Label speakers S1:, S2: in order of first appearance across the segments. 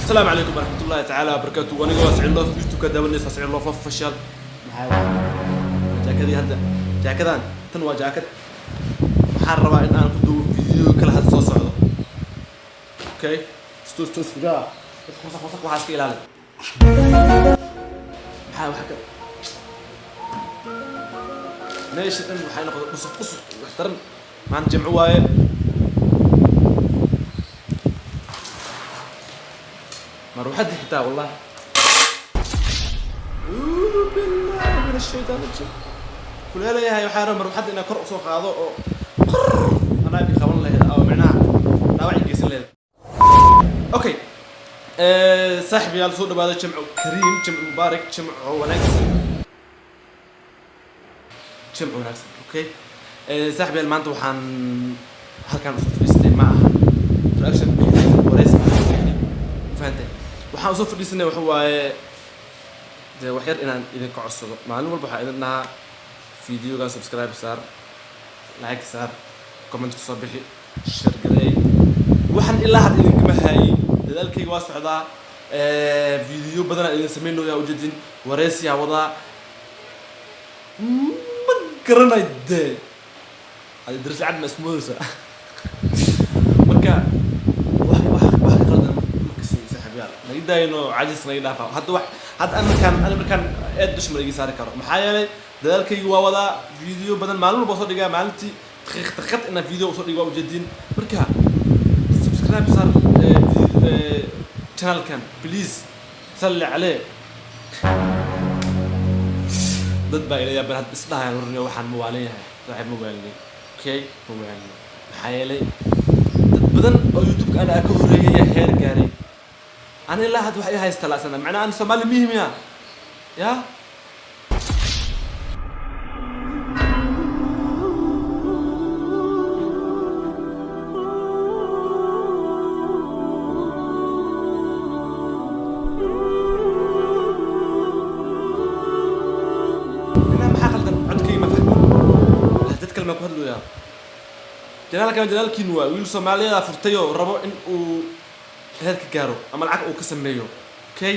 S1: Asalaamu calaykum waraxmat ullahi tacaala wabarakaatu. Aniga waa Siciid Loof, YouTube ka daawanaysa Siciid Loof Official. Maxaa jaakadii hadda? Jaakadan tan waa jaakad waxaan rabaa in aan ku duubo video kale hadda soo socdo. Okay, stos tos gaa, dadka wasaq wasaq waxaa iska ilaali. Maxaa waxa ka meesha dhan waxay noqday dhusuq dhusuq, wax daran. Maanta jimco waaye. Maruuxadii xitaa, wallahi, acuudu billahi min ashaytaan rajim. Kuleelayahay. Waxaa raba maruuxadda inaa kor usoo qaado oo qor anaa bi qaban lahayd oo micnaha dhaawac i geysan lahayd. Okay, saaxiibayaal, soo dhawaada. Jimco kariim, jimco mubaarak, jimco wanaagsan, jimco wanaagsan. Okay, saaxiibayaal, maanta waxaan halkan usoo fadhiistay ma aha reaction bixin, wareysi bixin, fahantay? Waxaan usoo fadhiisanay waxa waaye dee wax yar inaan idinka codsado. Maalin walba waxaa idin dhahaa videogan subscribe saar, like saar, comment kusoo bixi, share gareey. Waxaan ilaa hadda idinkama haayay. Dadaalkayga waa socdaa, video badanaa idin sameynaya, ujeedin, wareysiyaa wadaa. Ma garanay dee, adi darsi cad ma ismoodaysaa? Marka wax ka qaldan markasi, saaxiibayaal, naga daayno, cajis naga dhaafa. Hadda wax hadda an markaan eed dusha ma iga saari karo, maxaa yeelay dadaalkayga waa wadaa. Video badan maalin walba soo dhigaa, maalintii daqiiq daqiiqad inaan video usoo dhigo waa ujeedin. Marka subscribe saar channelkan, please. Salli caleh. Dad baa ila yaaban hadda, isdhahayaan: "Warniyo, waxaan ma waalan yahay?" Saaxiib, ma waalni. Okay, ma waalni, maxaa yeelay dad badan oo YouTube-ka ana ka horreeyay heer gaaray. Ani ilaa hadda wax i haysta la'sana, macnaha aan Soomaali mihimiya ya. Macnaha maxaa qaldan? Codkayga ma fahmin, dad kale maa ku hadlooyaa. Channelkan channelkiin waa wiil Soomaaliyeed furtay oo rabo in uu heer ka gaaro ama lacag uu ka sameeyo. Okay,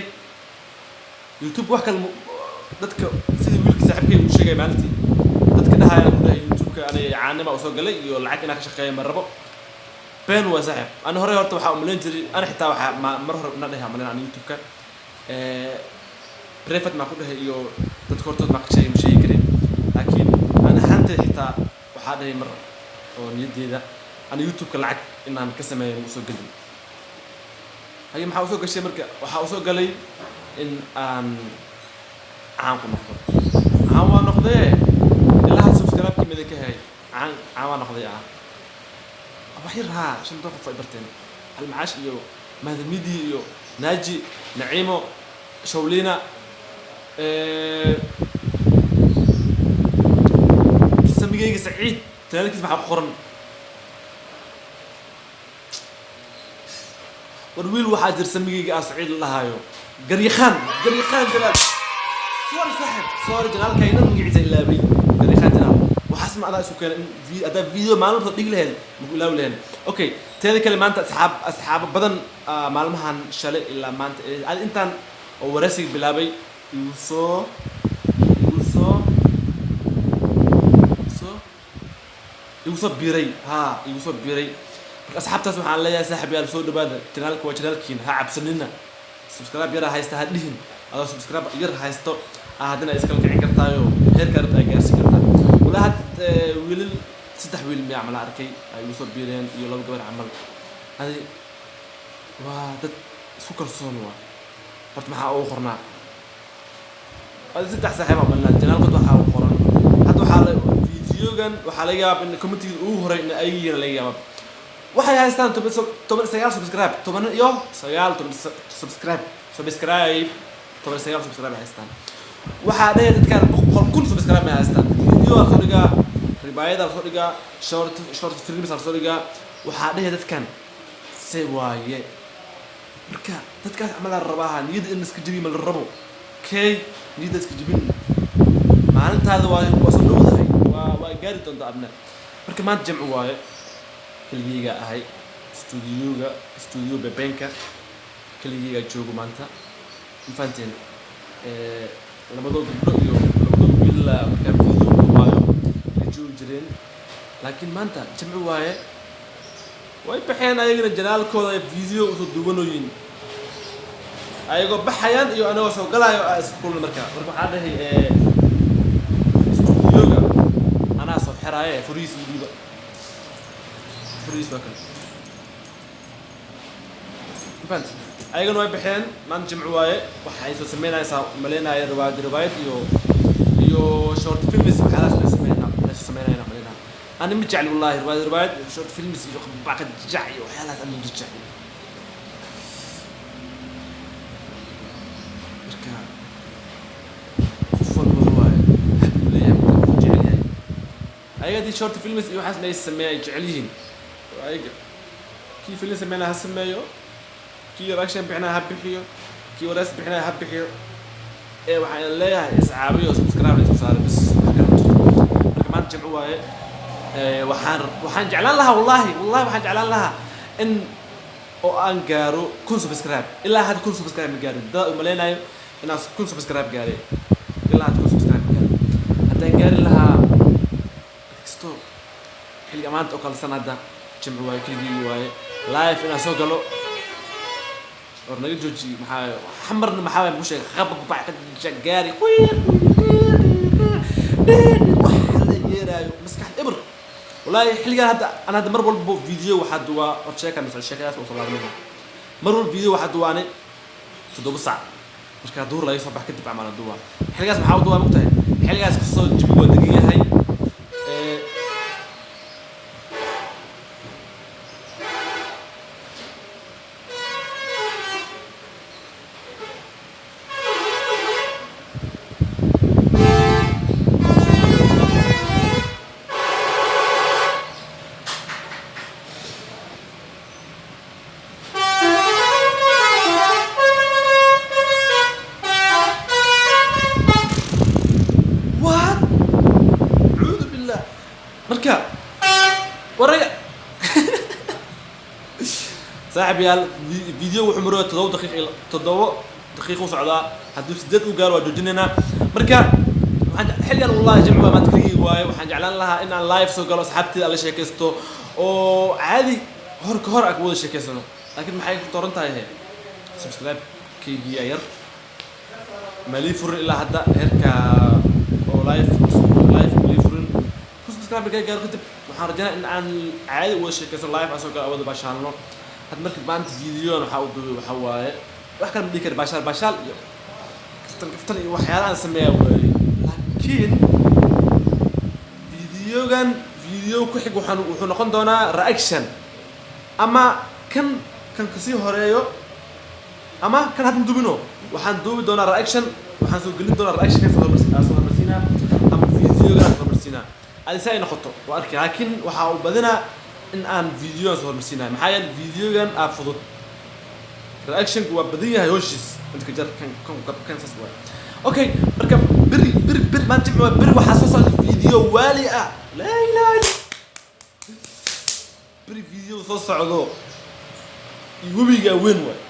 S1: YouTube wax kale dadka sida wiilka saaxiibkay uu sheegay maalintii, dadka dhahaya uu dhahay YouTube-ka anay caanima usoo galay iyo lacag inaan ka shaqeeyo ma rabo, been waa, saaxiib. Ani hore horta waxaa umalayn jiray, ana xitaa waxaa ma mar hore na dhahay umalayn ani YouTube-ka private maa ku dhahay iyo dadka hortood maa ka sheegay, ma sheegi karin. Laakiin ani ahaantay xitaa waxaa dhahay mar oo niyaddeeda ani YouTube-ka lacag inaan ka sameeyo ma usoo gelin. Haye, maxaa usoo gashay? Marka waxaa usoo galay in aan caan ku noqdo. Caan waa noqdee, ilaa had subscribe-kii mida ka helay. Caan caan waa noqday, ah, wax yar haa, 5 qof ay barteen, Almacaash iyo Mahadmidi iyo Naaji Naciimo Shawlina, samigayga Saciid channelkiis maxaa ku qoran? War wiil waxaa jir samigayga ah Saciid la dhahaayo, Garyaqaan, Garyaqaan Jalaal. Sorry saaxib, sorry, channelkayga dhan magaciisa ilaabay. Garyaqaan Jalaal. Waxaas ma adaa isu keenay in haddaa video maalin walba dhigi lahayd, maku ilaawi lahayn. Okay, teeda kale, maanta asxaabo badan maalmahan shalay ilaa maanta adi intaan oo wareysiga bilaabay igu soo biiray, ha, igu soo biiray. Marka asxaabtaas waxaan leeyahay: saaxiib yaal, soo dhawaada. Channelka waa channelkiina, ha cabsanina. Subscribe yar haysta ha dhihin. Adoo subscribe yar haysto ah haddana iskala kicin kartaayo heerka rabta ay gaarsiin kartaa. Walaa had wiilal, saddex wiil miyaa camal arkay ay igu soo biireen iyo laba gabar camal. Adi waa dad isku kalsoon. Waa horta maxaa ugu qornaa? Adi saddex saaxiib aa malnaa channelkood waxaa ugu qoran. Hadda waxaa la videogan waxaa laga yaabaa in commentiga ugu horay in ayaga yihiin. Laga yaabaa waxay haystaan 19 subscribe, 19, 10 subscribe, subscribe 19 subscribe ay haystaan. Waxaa dhaya dadkaan 100,000 subscribe may haystaan. Video aa soo dhigaa, ribaayada lasoo dhigaa, short films aa lasoo dhigaa. Waxaa dhaya dadkan se waaye. Marka dadkaas camal la rabaa niyadda in iska jabiyo ma la rabo. Okay, niyadda iska jabin, maalintaada waa soo dhowdahay, waa gaari doontaa abna. Marka maanta jamci waaye, keligeyga ahay studioga, studio bebenka. Keligeygaa joogo maanta, ma fahanteen? Labadoo gabdho iyo labadoo wiil markaan video duubaayo ay joogi jireen, laakiin maanta Jimco waaye, way baxeen ayagana, channelkooda ay video usoo duubanooyin. Ayagoo baxayaan iyo anagoo soo galaayo aa isku kulna. Marka waxaa dhahay, studioga anaa soo xiraaye, furihiis ii dhiiba. Furihiis waa kan, ma fahanti? Ayagana way baxeen, maanta Jimco waaye. Waxay soo sameynaysaa umaleynaya riwaayad, riwaayad iyo short films, waxyaalahaas bay sameynaa, ay soo sameynayaan umaleynaya. Ani ma jecli wallahi riwaayad, riwaayad, short films iyo baqa jajac iyo waxyaalahaas ani ma jecli. Marka qof walba waxa waaye hab uu leeyahay, marka wuxuu jecel yahay. Ayaga haddii short films iyo waxaas ay sameeya ay jecel yihiin, ayaga kii film sameynaya ha sameeyo, kii reaction bixinaya ha bixiyo, kii wareys bixinaya ha bixiyo. Ee waxaan leeyahay iscaawiyo, subscribe la isku saaray, bis, wax kale ma jirto. Marka maanta Jimco waaye. Waxaan jeclaan lahaa, wallahi wallahi waxaan jeclaan lahaa in oo aan gaaro 1000 subscribe. Ilaa hadda 1000 subscribe ma gaarin. Dad umaleynayo inaan 1000 subscribe gaaray, ilaa hadda 1000 subscribe ma gaarin. Haddaan gaari lahaa kasto xilliga maanta oo kale san, hadda Jimco waaye, keligii waaye, live inaan soo galo war naga jooji. Maxaa xamarna maxaa waay muku sheegay qababac gaari wax la yeeraayo, maskax ibr wallahi. Xilligan hadda ana hadda mar walbo video waxaa duwaa hor sheeka mise sheekadaas oo soo laabanayna. Mar walba video waxaa duwaanay 7 sac markaa duur laga soo bax kadib camal duwaa. Xilligaas maxaa u duwaa mogtahay? Xilligaas kasoo jawigu waa degan yahay. What, acuudu billah. Marka waraga saaxib yaal, video wuxuu marooya 7 daqiiq, 7 daqiiq u socdaa. Hadduu 8 u gaaro waa joojinaynaa. Marka waxaan xilligan wallahi Jimco waa maanta, keligii waaye, waxaan jeclaan lahaa in aan live soo galo, asxaabteeda aan la sheekaysto oo caadi hor ka hor aan ku wada sheekaysano, laakiin maxay ku toran tahay? He subscribe keygii yar malii furin ilaa hadda heerka oo live malii furin. Ku subscribe markaa gaaro kadib waxaan rajaynaa in aan caadi wada sheekaysan, live aan soo galo, wada baashaalno. Had marka maanta videoan waxaa u duubay waxaa waaye wax kale ma dhihi kari, baashaal baashaal iyo kaftan kaftan iyo waxyaala aan sameeyaa waaye. Laakiin videogan video ku xig waxaan wuxuu noqon doonaa reaction, ama kan kasii horeeyo ama kan hadda duubino. Waxaan duubi doonaa reaction, waxaan soo gelin doonaa reaction ka soo hormarsiinaa ama videogan soo hormarsiinaa, adi si ay noqoto waa arkay. Laakiin waxaa u badinaa in aan videogan soo hormarsiinayo, maxaa yeele videogan aa fudud, reactionku waa badan yahay hoshiis inta ka jar kan kan kan kan saas waay. Okay, marka beri beri beri maanta Jimco waa, beri waxaa soo socda video waali ah. Laa ilaaha illa. Beri video soo socdo iyo webiga weyn waay.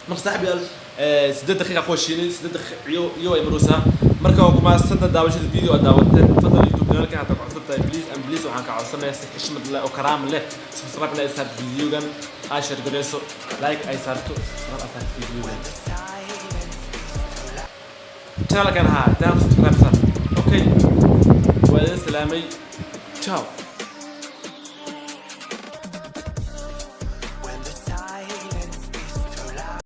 S1: Marka saaxib yaal, 8 daqiiqa ku heshiinay, 8 daqiiq iyo ay maraysaa. Marka waa kumaasanta daawashada video aad daawateen. Fadlan YouTube channelkan hadda ku cusub tahay, please and please, waxaan ka codsanayaa si xishmad leh oo karaam leh subscribe inay saarto videogan, aa share gareyso, like ay saarto, subscribe ay saarto videogan, channelkan haa channel subscribe saar. Okay, waa idin salaamay, ciao.